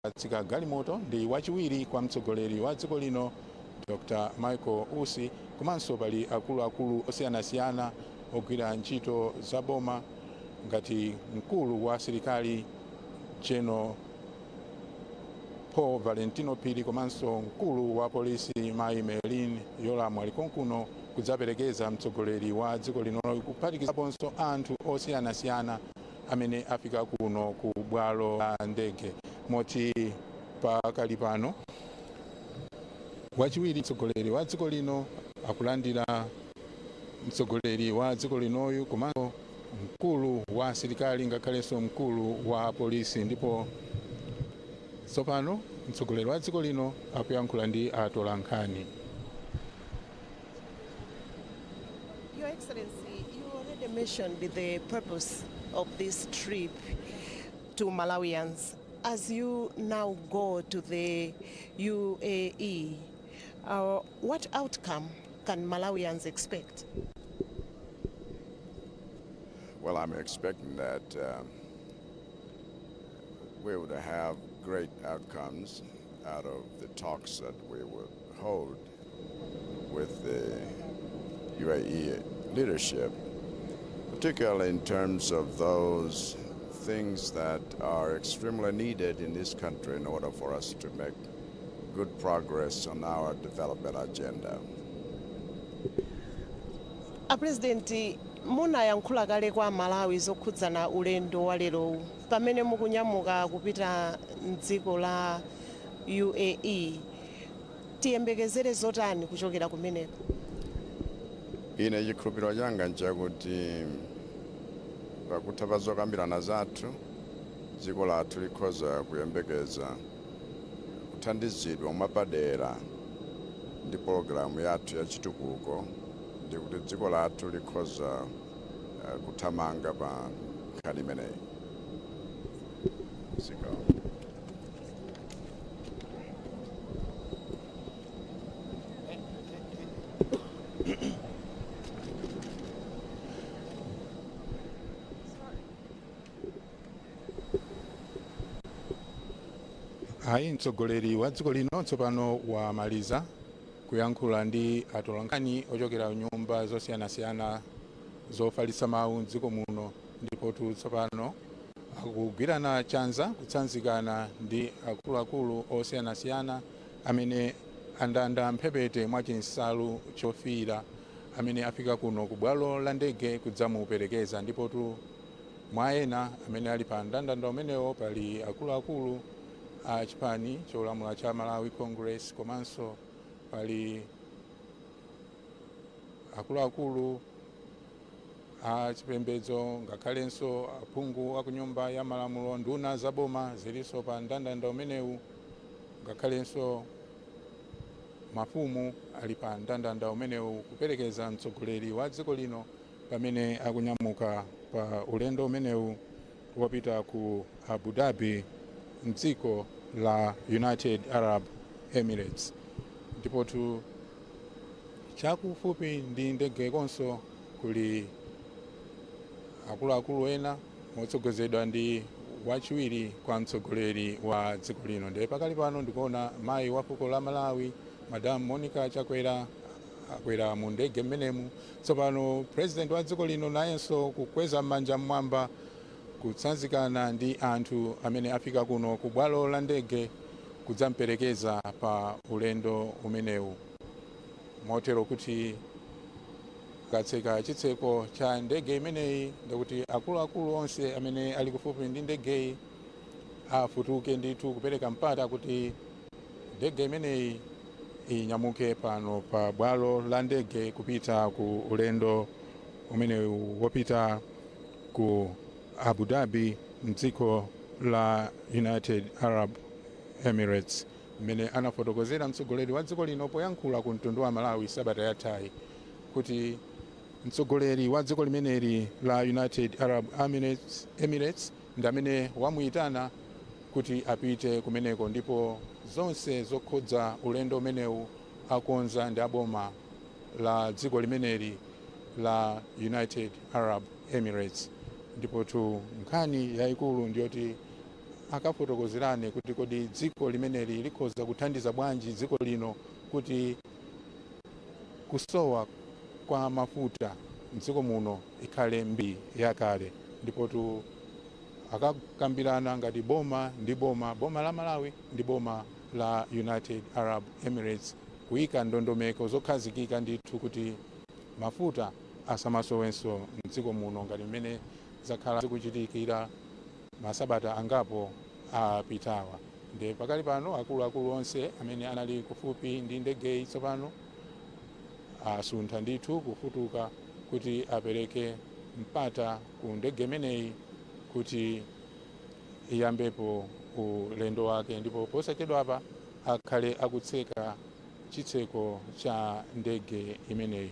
Atsika galimoto ndi wachiwiri kwa mtsogoleri wa dziko lino, Dr Michael Usi, komanso pali akuluakulu osiyanasiyana ogwira ntchito za boma ngati mkulu wa asilikali, General Paul Valentino Phiri, komanso mkulu wa polisi, Mayi Merlyne Yolamu, ali konkuno kudzaperekeza mtsogoleri wa dziko lino, kuphatikizaponso anthu osiyanasiyana amene afika kuno ku bwalo la ndege. Moti pakali pano wachiwiri mtsogoleri wa dziko lino akulandira mtsogoleri wa dziko linoyu, komanso mkulu wa asilikali, ngakhalenso mkulu wa polisi. Ndipo tsopano mtsogoleri wa dziko lino akuyankhula ndi atolankhani. Your Excellency, you already mentioned the purpose of this trip to Malawians. As you now go to the UAE, what outcome can Malawians expect? Well, I'm expecting that we would have great outcomes out of the talks that we would hold with the UAE leadership, particularly in terms of those things that are extremely needed in this country in order for us to make good progress on our development agenda. A President, munayankhula kale kwa Malawi zokhudzana ulendo wa lerowu. Pamene mukunyamuka kupita mdziko la UAE, tiyembekezere zotani kuchokera kumeneko? Ine chikhulupiriro changa nchakuti pakutha pa zokambirana zathu, dziko lathu likhoza kuyembekeza kuthandizidwa mwapadera ndi pologalamu yathu ya chitukuko, ndi kuti dziko lathu likhoza kuthamanga pa nkhani imeneyi. Zikomo. Ayi, mtsogoleri wa dziko lino tsopano wamaliza kuyankhula ndi atolankhani ochokera nyumba zosiyanasiyana zofalitsa mawu mdziko muno. Ndipo tsopano akugwirana chanza, kutsanzikana ndi akuluakulu osiyanasiyana amene andanda mphepete mwa chinsalu chofiira, amene afika kuno ku bwalo la ndege kudzamuperekeza. Ndipotu mwa ena amene ali pa mndandanda umenewo pali akuluakulu a chipani cholamula cha Malawi Congress, komanso pali akuluakulu a chipembedzo, ngakhalenso aphungu aku Nyumba ya Malamulo, nduna za boma zilinso pa mndandanda umenewu, ngakhalenso mafumu ali pa mndandanda umenewu kuperekeza mtsogoleri wa dziko lino pamene akunyamuka pa ulendo umenewu wopita ku Abu Dhabi mdziko la United Arab Emirates. Ndipotu chakufupi ndi ndege konso kuli akuluakulu ena motsogozedwa ndi wachiwiri kwa mtsogoleri wa dziko lino. Ndiye pakali pano ndikuona mayi wa fuko la Malawi, Madam Monica Chakwera, akwera mu ndege mmenemu. Tsopano President wa dziko lino nayenso kukweza m'manja mmwamba, kutsanzikana ndi anthu amene afika kuno ku bwalo la ndege kudzamperekeza pa ulendo umenewu, motero kuti katseka chitseko cha ndege imeneyi, ndikuti akuluakulu onse amene ali kufupi ndi ndegeyi afutuke ndithu, kupereka mpata kuti ndege imeneyi inyamuke pano pa bwalo la ndege kupita ku ulendo umenewu wopita ku Abu Dhabi mdziko la United Arab Emirates, mmene anafotokozera mtsogoleri wa dziko lino poyankhula ku mtundu wa Malawi sabata yathayi, kuti mtsogoleri wa dziko limeneli la United Arab Emirates ndi amene wamuyitana kuti apite kumeneko, ndipo zonse zokhudza ulendo umenewu akonza ndi aboma la dziko limeneli la United Arab Emirates. Ndipotu nkhani yayikulu ndiyoti Akafotokozerane kuti kodi dziko limeneli likhoza kuthandiza bwanji dziko lino kuti kusowa kwa mafuta mdziko muno ikhale mbiri yakale. Ndipotu akakambirana ngati boma ndi boma, boma la Malawi ndi boma la United Arab Emirates, kuyika ndondomeko zokhazikika ndithu kuti mafuta asamasowenso mdziko muno ngati mmene zakhala zikuchitikira masabata angapo apitawa. Ndiye pakali pano akuluakulu onse amene anali kufupi ndi ndegeyi tsopano asuntha ndithu kufutuka kuti apereke mpata ku ndege imeneyi kuti iyambepo ulendo wake, ndipo posachedwapa akhale akutseka chitseko cha ndege imeneyi.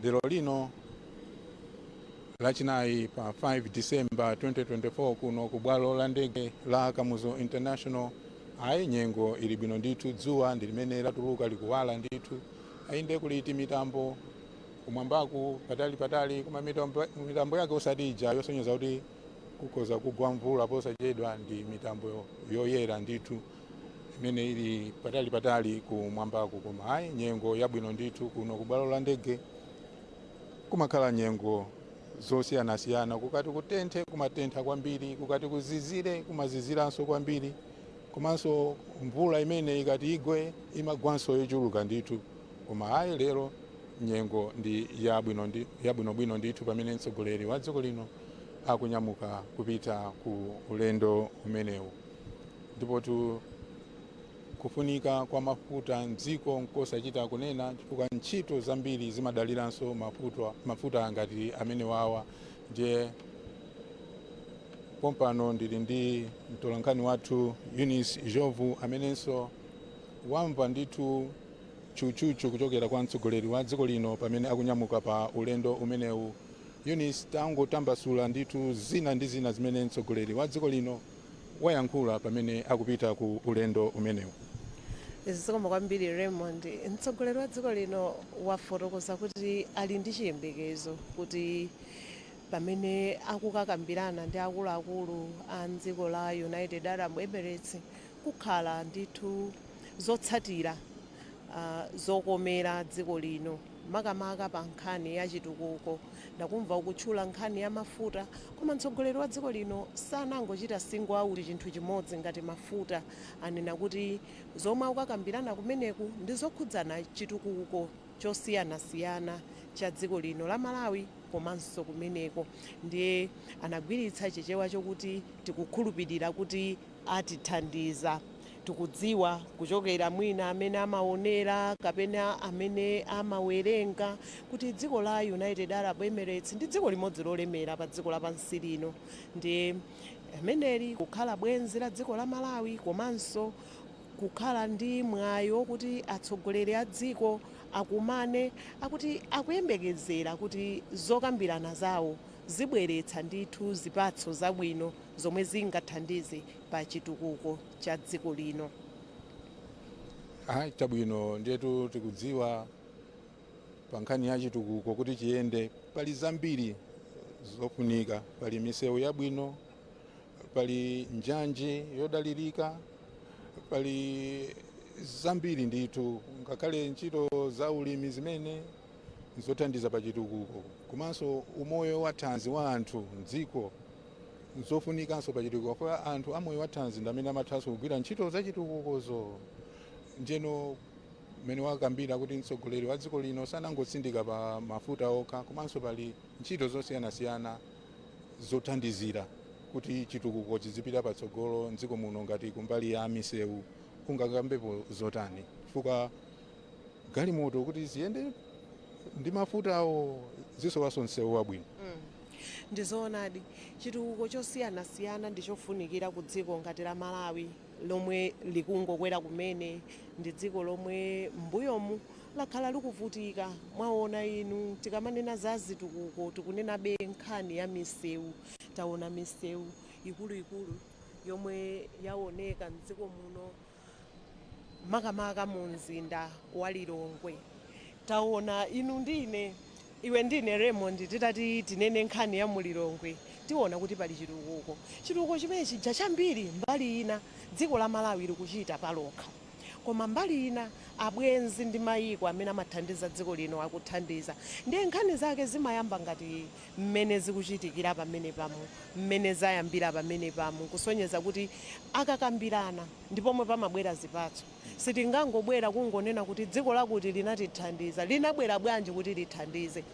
Lero lino Lachinayi pa 5 December 2024, kuno ku bwalo la ndege la Kamuzu International, ayi, nyengo ili bwino ndithu. Dzuwa ndi limene latuluka, likuwala ndithu. Ayinde kuliti mitambo kumwambaku patali patali, koma mitambo yake osati ija yosonyeza kuti kukhoza kugwa mvula posachedwa. Ndi mitambo yoyera ndithu imene ili patali patali kumwambaku, koma ayi, nyengo yabwino ndithu. Kuno ku bwalo la ndege kumakhala nyengo zosiyanasiyana. Kukati kutenthe, kumatentha kwambiri; kukati kuzizire, kumaziziranso kwambiri. Komanso mvula imene ikati igwe, imagwanso yochuluka ndithu. Koma ayi, lero nyengo ndi yabwino, ndi yabwinobwino ndithu, pamene mtsogoleri wa dziko lino akunyamuka kupita ku ulendo umenewu. Ndipotu kufunika kwa mafuta mdziko nkosachita kunena, chifukwa ntchito zambiri zimadaliranso mafuta ngati amene wawa. Ndiye pompano ndili ndi mtolankhani wathu Eunice Jovu, amenenso wamva ndithu chuchuchu kuchokera kwa mtsogoleri wa dziko lino pamene akunyamuka pa ulendo umenewu. Eunice, tangotambasula ndithu zina ndi zina zimene mtsogoleri wa dziko lino wayankhula pamene akupita ku ulendo umenewu. Zikomo kwambiri, Raymond. Mtsogoleri wa dziko lino wafotokoza kuti ali ndi chiyembekezo kuti pamene akukakambirana ndi akuluakulu a mdziko la United Arab Emirates, kukhala ndithu zotsatira zokomera dziko lino, makamaka pa nkhani ya chitukuko. Ndakumva ukutchula nkhani ya mafuta, koma mtsogoleri wa dziko lino sanangochita single out chinthu chimodzi ngati mafuta. Anena kuti zomwe akukakambirana kumeneku ndi zokhudzana chitukuko chosiyanasiyana cha dziko lino la Malawi komanso kumeneko. Ndiye anagwiritsa Chichewa chokuti tikukhulupirira kuti atithandiza. Tikudziwa kuchokera mwina amene amaonera kapena amene amawerenga kuti dziko la United Arab Emirates ndi dziko limodzi lolemera pa dziko lapansi lino. Ndiye ameneli kukhala bwenzi la dziko la Malawi komanso kukhala ndi mwayi wokuti atsogoleri a dziko akumane, akuti akuyembekezera kuti zokambirana zawo zibweretsa ndithu zipatso zabwino zomwe zingathandize pa chitukuko cha dziko lino. Ayi, chabwino. Ndiyetu tikudziwa pa nkhani ya chitukuko, kuti chiyende pali zambiri zofunika. Pali misewu yabwino, pali njanji yodalirika, pali zambiri ndithu, ngakhale ntchito za ulimi zimene zothandiza pa chitukuko, komanso umoyo wa thanzi wa anthu mdziko nzofunikanso pa chitukuko, kwa anthu amoyo wa thanzi ndi amene amathanso kugwira ntchito za chitukukozo. Njeno mmene wakambira kuti mtsogoleri wa dziko lino sanangotsindika pa mafuta okha, komanso pali ntchito zosiyanasiyana zothandizira kuti chitukuko chizipita patsogolo mdziko muno. Ngati kumbali ya misewu, ungakambepo zotani? Chifukwa galimoto kuti ziyende ndi mafutawo zisowanso msewu wabwino. Ndizoonadi, chitukuko chosiyanasiyana ndi chofunikira ku dziko ngati la Malawi lomwe likungokwera kumene. Ndi dziko lomwe m'mbuyomu lakhala likuvutika. Mwaona inu, tikamanena za zitukuko tikunenabe nkhani ya misewu. Taona misewu ikuluikulu yomwe yaoneka mdziko muno, makamaka mu mzinda wa Lilongwe. Taona inu ndine, iwe ndine, Raymond, titati tinene nkhani ya mulilongwe, Tiona kuti pali chitukuko, chitukuko chimene chija chambiri mbali ina dziko la Malawi likuchita palokha, koma mbali ina abwenzi ndi mayiko amene amathandiza dziko lino akuthandiza. Ndiye nkhani zake zimayamba ngati mmene zikuchitikira pamene pamu, mmene zayambira pamene pamu, kusonyeza kuti akakambirana ndipomwe pamabwera zipatso. Sitingangobwera kungonena kuti dziko lakuti linatithandiza. Linabwera bwanji kuti lithandize?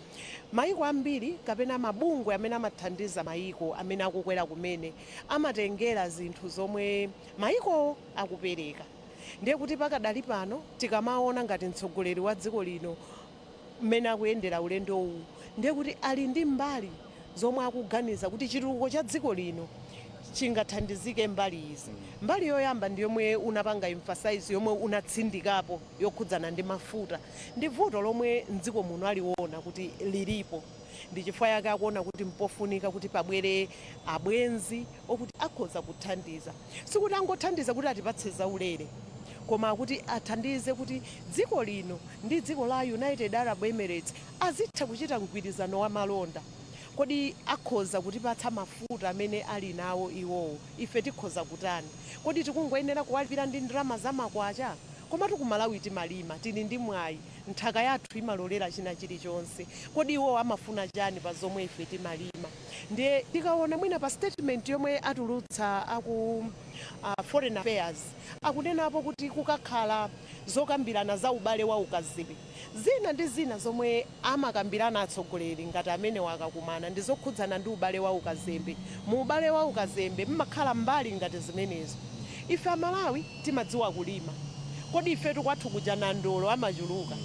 Mayiko ambiri kapena mabungwe amene amathandiza mayiko amene akukwera kumene amatengera zinthu zomwe mayiko akupereka. Ndiye kuti pakadali pano tikamaona ngati mtsogoleri wa dziko lino mmene akuyendera ulendo uwu, ndiye kuti ali ndi mbali zomwe akuganiza kuti chitukuko cha dziko lino chingathandizike mbali izi. Mbali yoyamba ndi yomwe unapanga emphasize, yomwe unatsindikapo, yokhudzana ndi mafuta. Ndi vuto lomwe mdziko muno aliwona kuti lilipo, ndi chifukwa yake akuona kuti mpofunika kuti pabwere abwenzi okuti akhoza kuthandiza. Sikuti angothandiza kuti atipatse zaulere, koma akuti athandize kuti dziko lino ndi dziko la United Arab Emirates azitha kuchita mgwirizano wa malonda. Kodi akhoza kutipatsa mafuta amene ali nawo iwowo, ife tikhoza kutani? Kodi tikungoyenera kuwalipira ndi ndalama zamakwacha? Komatu ku Malawi timalima, tili ndi mwayi, nthaka yathu imalolera china chilichonse. Kodi iwowo amafuna chani pa zomwe ife timalima? Ndiye tikaona mwina pa statement yomwe atulutsa aku Foreign Affairs, akunenapo kuti kukakhala zokambirana za ubale wa ukazembe. Zina ndi zina zomwe amakambirana atsogoleri ngati amene wakakumana ndi zokhudzana ndi ubale wa ukazembe. Mu ubale wa ukazembe mmakhala mbali ngati zimenezo. Ife Amalawi timadziwa kulima. Kodi ifetu kwathu kuja nandolo amachuluka,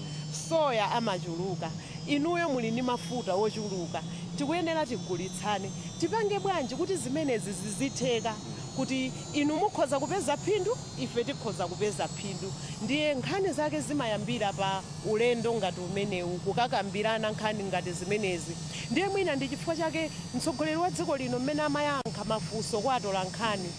soya amachuluka, inuyo muli ndi mafuta ochuluka, tikuyenera tigulitsane. Tipange bwanji kuti zimenezi zizitheka, kuti inu mukhoza kupeza phindu, ife tikhoza kupeza phindu? Ndiye nkhani zake zimayambira pa ulendo ngati umenewu, kukakambirana nkhani ngati zimenezi. Ndiye mwina ndi chifukwa chake mtsogoleri wa dziko lino mmene amayankha mafunso kwa atola nkhani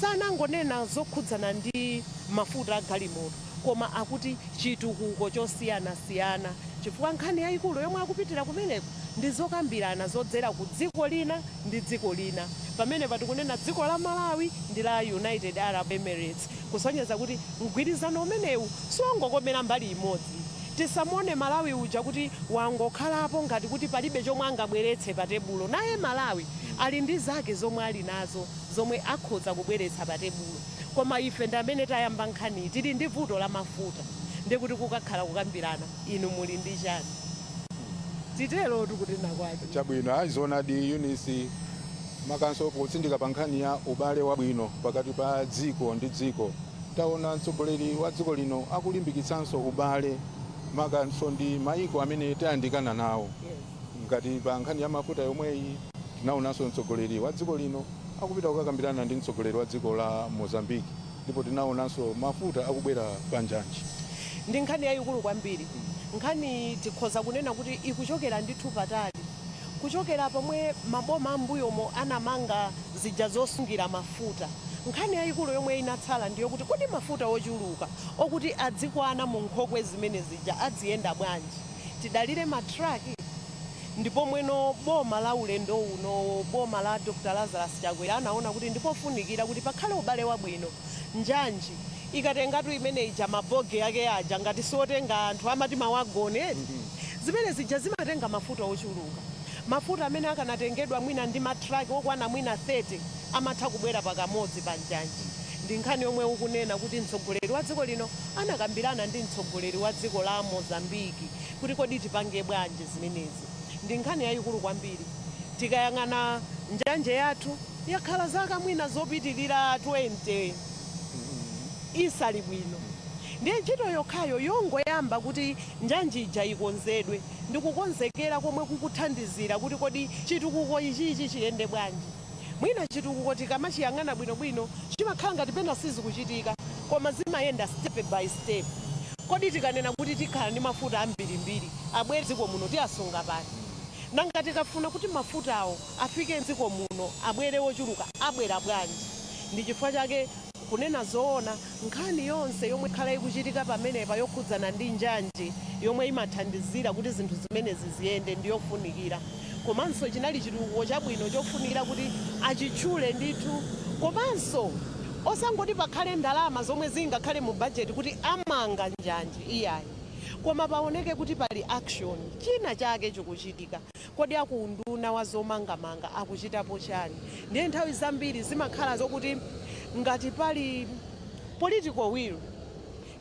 sanangonena zokhudzana ndi mafuta a galimoto, koma akuti chitukuko chosiyanasiyana, chifukwa nkhani yayikulu yomwe akupitira kumeneko ndi zokambirana zodzera ku dziko lina ndi dziko lina. Pamene patikunena dziko la Malawi ndi la United Arab Emirates, kusonyeza kuti mgwirizano umenewu siwongokomera mbali imodzi. Tisamuone Malawi uja kuti wangokhalapo ngati kuti palibe chomwe angabweretse pa tebulo. Naye Malawi ali ndi zake zomwe ali nazo zomwe akhoza kubweretsa pa tebulo, koma ife ndi amene tayamba nkhani, tili ndi vuto la mafuta, ndikuti kukakhala kukambirana, inu muli ndi chani? Titero tikunena kwake. Chabwino, aizonadi Eunice, makanso potsindika pa nkhani ya ubale wabwino pakati pa dziko ndi dziko. Taona mtsogoleri wa dziko lino akulimbikitsanso ubale makanso ndi mayiko amene tayandikana nawo. Ngati pa nkhani ya mafuta yomweyi, tinaonanso mtsogoleri wa dziko lino akupita kukakambirana ndi mtsogoleri wa dziko la Mozambique, ndipo tinaonanso mafuta akubwera pa njanji. Ndi nkhani yayikulu kwambiri. Nkhani tikhoza kunena kuti ikuchokera ndithu patali, kuchokera pomwe maboma ambuyomo anamanga zija zosungira mafuta. Nkhani yayikulu yomwe inatsala ndiyo kuti kodi mafuta ochuluka okuti adzikwana mu nkhokwe zimene zija adziyenda bwanji? Tidalire matraki? Ndipo mweno boma la ulendo uno, boma la Dr Lazarus Chakwera, anaona kuti ndipofunikira kuti pakhale ubale wabwino. Njanji ikatengatu imene ija, mabogi ake aja ngati siotenga anthu amati mawagoni eti, zimene zija zimatenga mafuta ochuluka. Mafuta amene akanatengedwa mwina ndi matraki okwana mwina 30 amatha kubwera pakamodzi pa njanji. Ndi nkhani yomwe ukunena kuti mtsogoleri wa dziko lino anakambirana ndi mtsogoleri wa dziko la Mozambiki kuti kodi tipange bwanji zimenezi. Ndi nkhani yayikulu kwambiri. Tikayang'ana njanje yathu yakhala zaka mwina zopitirira 20 isali bwino. Ndiye ntchito yokhayo yongoyamba kuti njanji ija ikonzedwe ndi kukonzekera komwe kukuthandizira kuti kodi chitukuko ichichi chiyende bwanji. Mwina chitukuko tikamachiyang'ana bwinobwino chimakhala ngati pena sizikuchitika, koma zimayenda step by step. Kodi tikanena kuti tikhala ndi mafuta ambirimbiri abwere dziko muno, tiyasunga pati? Nanga tikafuna kuti mafutawo afike mdziko muno, abwere wochuluka, abwera bwanji? Ndi chifukwa chake kunena zoona nkhani yonse yomwe ikhala ikuchitika pamenepa yokhudzana ndi njanji yomwe imathandizira kuti zinthu zimenezi ziyende ndiyofunikira. Komanso chinali chitukuko chabwino chofunikira kuti achitchule ndithu, komanso osangoti pakhale ndalama zomwe zingakhale mu bajeti kuti amanga njanji, iyayi, koma paoneke kuti pali action, china chake chikuchitika. Kodi akunduna wa zomangamanga akuchitapo chani? Ndiye nthawi zambiri zimakhala zokuti ngati pali political will,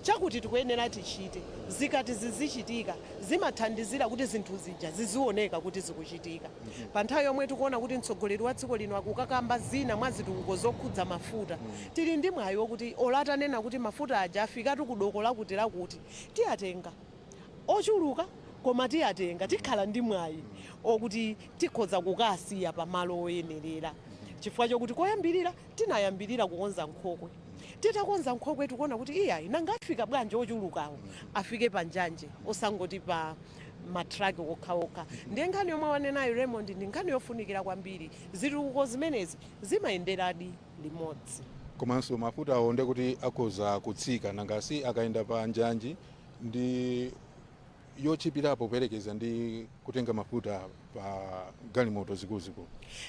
chakuti tikuyenera tichite, zikati zizichitika zimathandizira kuti zinthu zija zizioneka kuti zikuchitika. Pa nthawi yomwe tikuona kuti mtsogoleri wa dziko lino akukakamba zina mwa zitukuko zokhudza mafuta, tili ndi mwayi wokuti olatanena kuti mafuta aja afikatu kudoko lakuti lakuti, tiyatenga ochuluka, koma tiyatenga, tikhala ndi mwayi okuti tikhoza kukasiya pamalo oyenerera, chifukwa chokuti koyambirira tinayambirira kukonza nkhokwe. Titakonza nkhokwe, tikuona kuti iyayi, nanga afika bwanji ochulukawo? Afike panjanje, osangoti pa matraki okhaokha. Ndiye nkhani yomwe wanenayo Raymond ndi nkhani yofunikira kwambiri. Zitukuko zimenezi zimayenderadi limodzi. Komanso mafutawo nde kuti akhoza kutsika, nangasi akayenda pa njanji ndi yotchipirapo kuperekeza ndi kutenga mafuta pa galimoto zikuluzikulu.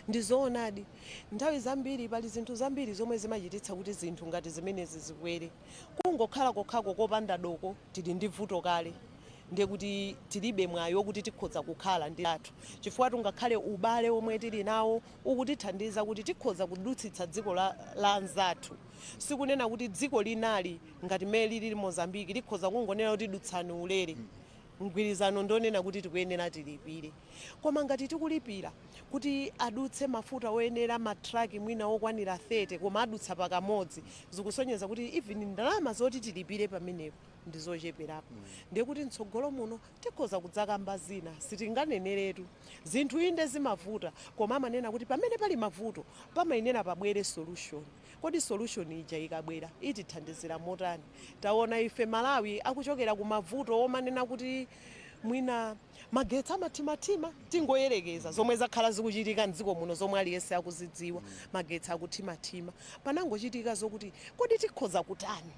Ndi zoonadi. Nthawi zambiri pali zinthu zambiri zomwe zimachititsa kuti zinthu ngati zimenezi zikwere. Kungokhala kokhako kopanda doko, tili ndi vuto kale. Ndiye kuti tilibe mwayi wokuti tikhoza kukhala ndi athu, chifukwa tungakhale ubale omwe tili nawo ukutithandiza kuti tikhoza kudutsitsa dziko la anzathu. Sikunena kuti dziko linali ngati mmene lili Mozambiki likhoza kungonena kuti dutsani ulere. Mgwirizano ndonena kuti tikuyenera tilipire, koma ngati tikulipira kuti adutse mafuta oyenera matraki mwina okwanira 30, koma adutsa pakamodzi, zikusonyeza kuti even ndalama zoti tilipire pamenepo ndi zocheperapo. Ndiye kuti mtsogolo muno tikhoza kudzakamba zina. Sitinganeneretu zinthu, inde zimavuta, koma amanena kuti pamene pali mavuto pamayenera pabwere solution. Kodi solution ija ikabwera itithandizira motani? Taona ife Malawi akuchokera ku mavuto omanena kuti mwina magetsi amathimathima. Tingoyerekeza zomwe zakhala zikuchitika mdziko muno, zomwe aliyense akuzidziwa, magetsi akuthimathima. Panangochitika zokuti kodi tikhoza kutani?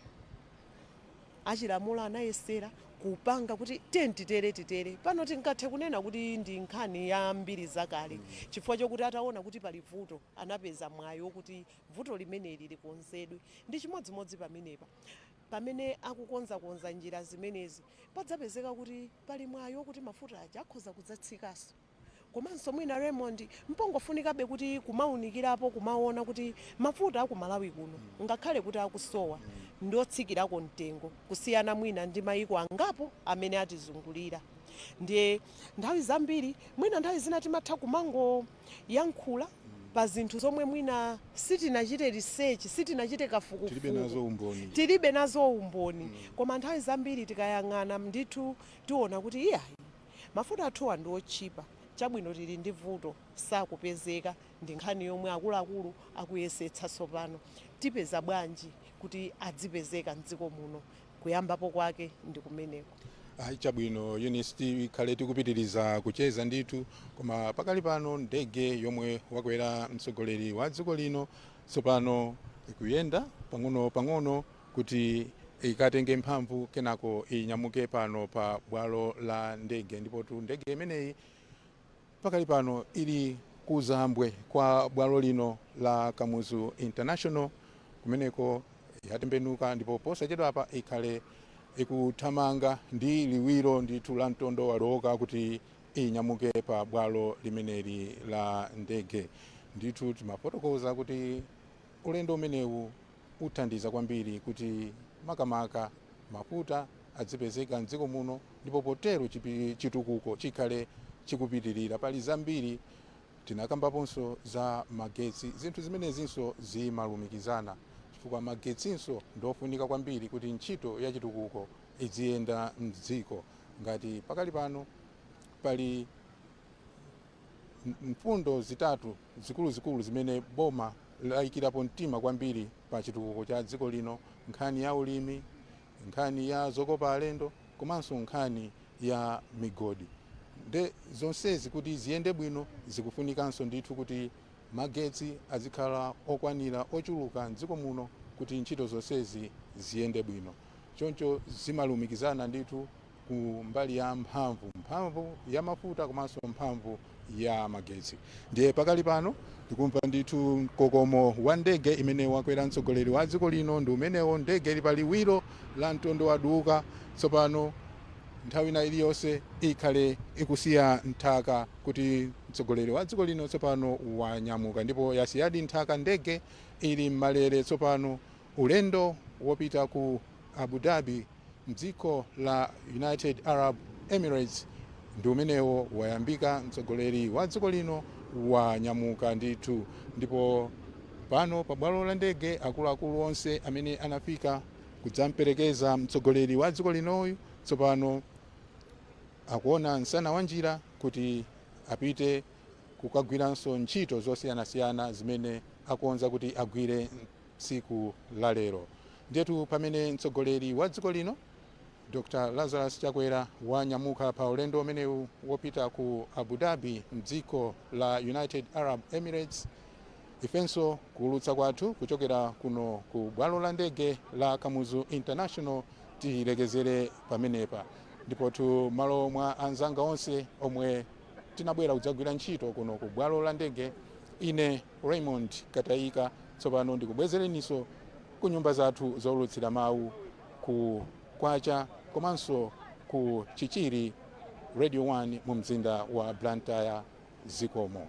Achilamulo anayesera kupanga kuti tiye titere titere. Pano tingathe kunena kuti ndi nkhani ya mbiri zakale, chifukwa chokuti ataona kuti pali vuto anapeza mwayi wokuti vuto limeneli likonzedwe. Ndi chimodzimodzi pamenepa, pamene akukonzakonza njira zimenezi padzapezeka kuti pali mwayi wokuti mafuta aja akhoza kudzatsikanso. Komanso mwina Raymond, mpongofunikabe kuti kumaunikirapo, kumaona kuti mafuta aku Malawi kuno, ngakhale kuti akusowa, ndiotsikirako mtengo kusiyana mwina ndi mayiko angapo amene atizungulira. Ndiye nthawi zambiri, mwina nthawi zina timatha kumangoyankhula pa zinthu zomwe mwina sitinachite research, sitinachite kafukufuku. Tilibe nazo umboni. Tilibe nazo umboni, koma nthawi zambiri tikayang'ana ndithu tiona kuti iyayi, mafuta athuwa ndi otchipa. Chabwino, tili ndi vuto, sakupezeka. Ndi nkhani yomwe akuluakulu akuyesetsa tsopano. Tipeza bwanji kuti adzipezeka mdziko muno? Kuyambapo kwake ndi kumeneko. Ayi, chabwino Eunice, tikhale tikupitiriza kucheza ndithu, koma pakali pano ndege yomwe wakwera mtsogoleri wa dziko lino tsopano ikuyenda pang'ono pang'ono kuti ikatenge mphamvu, kenako inyamuke pano pa bwalo la ndege. Ndipo tu ndege imeneyi pakali pano ili kuzambwe kwa bwalo lino la Kamuzu International. Kumeneko yatembenuka, ndipo posachedwapa ikhale ikuthamanga ndi liwiro ndithu la mtondo waloka kuti inyamuke pa bwalo limeneli la ndege. Ndithu timafotokoza kuti ulendo umenewu uthandiza kwambiri kuti makamaka mafuta adzipezeka mdziko muno, ndipo potero chitukuko chikhale chikupitirira. Pali zambiri tinakambaponso za magetsi. Zinthu zimenezinso zimalumikizana, chifukwa magetsinso ndofunika kwambiri kuti ntchito ya chitukuko iziyenda mdziko. Ngati pakali pano pali mfundo zitatu zikuluzikulu zimene boma layikirapo mtima kwambiri pa chitukuko cha dziko lino: nkhani ya ulimi, nkhani ya zokopa alendo, komanso nkhani ya migodi. Nde zonsezi kuti ziyende bwino zikufunikanso ndithu kuti magetsi azikhala okwanira, ochuluka mdziko muno, kuti ntchito zonsezi ziyende bwino. Choncho zimalumikizana ndithu ku mbali ya mphamvu, mphamvu ya mafuta komanso mphamvu ya magetsi. Ndiye pakali pano ndikumva ndithu mkokomo wa ndege imene wakwera mtsogoleri wa dziko lino ndi umenewo. Ndege ili paliwiro la mtondo waduka. Tsopano nthawi ina iliyonse ikhale ikusiya nthaka kuti mtsogoleri wa dziko lino tsopano wanyamuka, ndipo yasiyadi nthaka. Ndege ili mmalere tsopano, ulendo wopita ku Abu Dhabi mdziko la United Arab Emirates ndi umenewo wayambika. Mtsogoleri wa dziko lino wanyamuka ndithu, ndipo pano pa bwalo la ndege akuluakulu onse amene anafika kudzamperekeza mtsogoleri wa dziko linoyu tsopano akuona msana wa njira kuti apite kukagwiranso ntchito zosiyanasiyana zimene akukonza kuti agwire tsiku la lero. Ndiyetu pamene mtsogoleri wa dziko lino Dr Lazarus Chakwera wanyamuka pa ulendo umenewu wopita ku Abu Dhabi mdziko la United Arab Emirates, ifenso kuulutsa kwathu kuchokera kuno ku bwalo la ndege la Kamuzu International tilekezere pamenepa. Ndipotu malo mwa anzanga onse omwe tinabwera kudzagwira ntchito kuno ku bwalo la ndege, ine Raymond Katayika tsopano ndikubwezereninso ku nyumba zathu zowulutsira mawu ku Kwacha komanso ku Chichiri Radio 1 mu mzinda wa Blantyre. Zikomo.